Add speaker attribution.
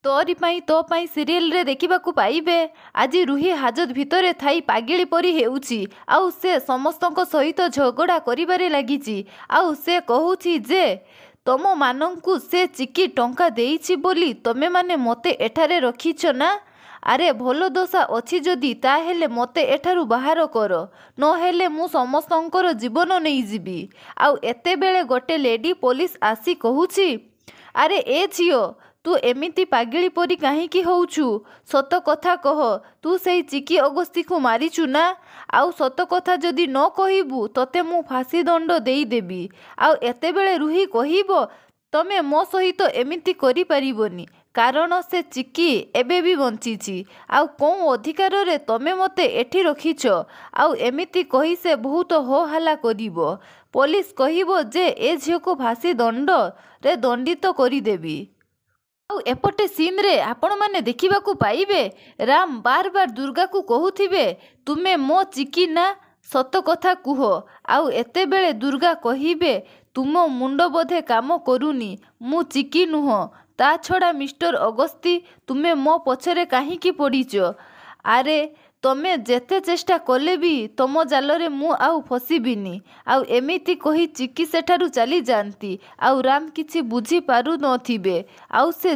Speaker 1: ତୋରି ପାଇଁ ତୋ ପାଇଁ ସିରିଏଲରେ ଦେଖିବାକୁ ପାଇବେ, ଆଜି ରୁହି ହାଜତ ଭିତରେ ଥାଇ ପାଗିଳି ପରି ହେଉଛି ଆଉ ସେ ସମସ୍ତଙ୍କ ସହିତ ଝଗଡ଼ା କରିବାରେ ଲାଗିଛି। ଆଉ ସେ କହୁଛି ଯେ ତମମାନଙ୍କୁ ସେ ଚିକି ଟଙ୍କା ଦେଇଛି ବୋଲି ତମେମାନେ ମୋତେ ଏଠାରେ ରଖିଛ ନା? ଆରେ ଭଲ ଦଶା ଅଛି ଯଦି ତାହେଲେ ମୋତେ ଏଠାରୁ ବାହାର କର, ନହେଲେ ମୁଁ ସମସ୍ତଙ୍କର ଜୀବନ ନେଇଯିବି। ଆଉ ଏତେବେଳେ ଗୋଟେ ଲେଡି ପୋଲିସ ଆସି କହୁଛି, ଆରେ ଏ ଝିଅ, ତୁ ଏମିତି ପାଗିଳି ପରି କାହିଁକି ହଉଛୁ? ସତ କଥା କହ, ତୁ ସେଇ ଚିକି ଅଗସ୍ତିକୁ ମାରିଛୁ ନା? ଆଉ ସତ କଥା ଯଦି ନ କହିବୁ ତତେ ମୁଁ ଫାଶୀ ଦଣ୍ଡ ଦେଇଦେବି। ଆଉ ଏତେବେଳେ ରୁହି କହିବ, ତମେ ମୋ ସହିତ ଏମିତି କରିପାରିବନି, କାରଣ ସେ ଚିକି ଏବେ ବି ବଞ୍ଚିଛି। ଆଉ କେଉଁ ଅଧିକାରରେ ତମେ ମୋତେ ଏଠି ରଖିଛ? ଆଉ ଏମିତି କହି ସେ ବହୁତ ହୋ ହାଲ୍ଲା କରିବ। ପୋଲିସ କହିବ ଯେ ଏ ଝିଅକୁ ଫାଶୀ ଦଣ୍ଡରେ ଦଣ୍ଡିତ କରିଦେବି। ଆଉ ଏପଟେ ସିନ୍ରେ ଆପଣମାନେ ଦେଖିବାକୁ ପାଇବେ, ରାମ ବାର ବାର ଦୁର୍ଗାକୁ କହୁଥିବେ, ତୁମେ ମୋ ଚିକି ନା? ସତ କଥା କୁହ। ଆଉ ଏତେବେଳେ ଦୁର୍ଗା କହିବେ, ତୁମ ମୁଣ୍ଡ ବୋଧେ କାମ କରୁନି, ମୁଁ ଚିକି ନୁହଁ। ତା ଛଡ଼ା ମିଷ୍ଟର ଅଗସ୍ତି, ତୁମେ ମୋ ପଛରେ କାହିଁକି ପଡ଼ିଛ? ଆରେ ତମେ ଯେତେ ଚେଷ୍ଟା କଲେ ବି ତମ ଜାଲରେ ମୁଁ ଆଉ ଫସିବିନି। ଆଉ ଏମିତି କହି ଚିକି ସେଠାରୁ ଚାଲିଯାଆନ୍ତି। ଆଉ ରାମ କିଛି ବୁଝିପାରୁନଥିବେ। ଆଉ ସେ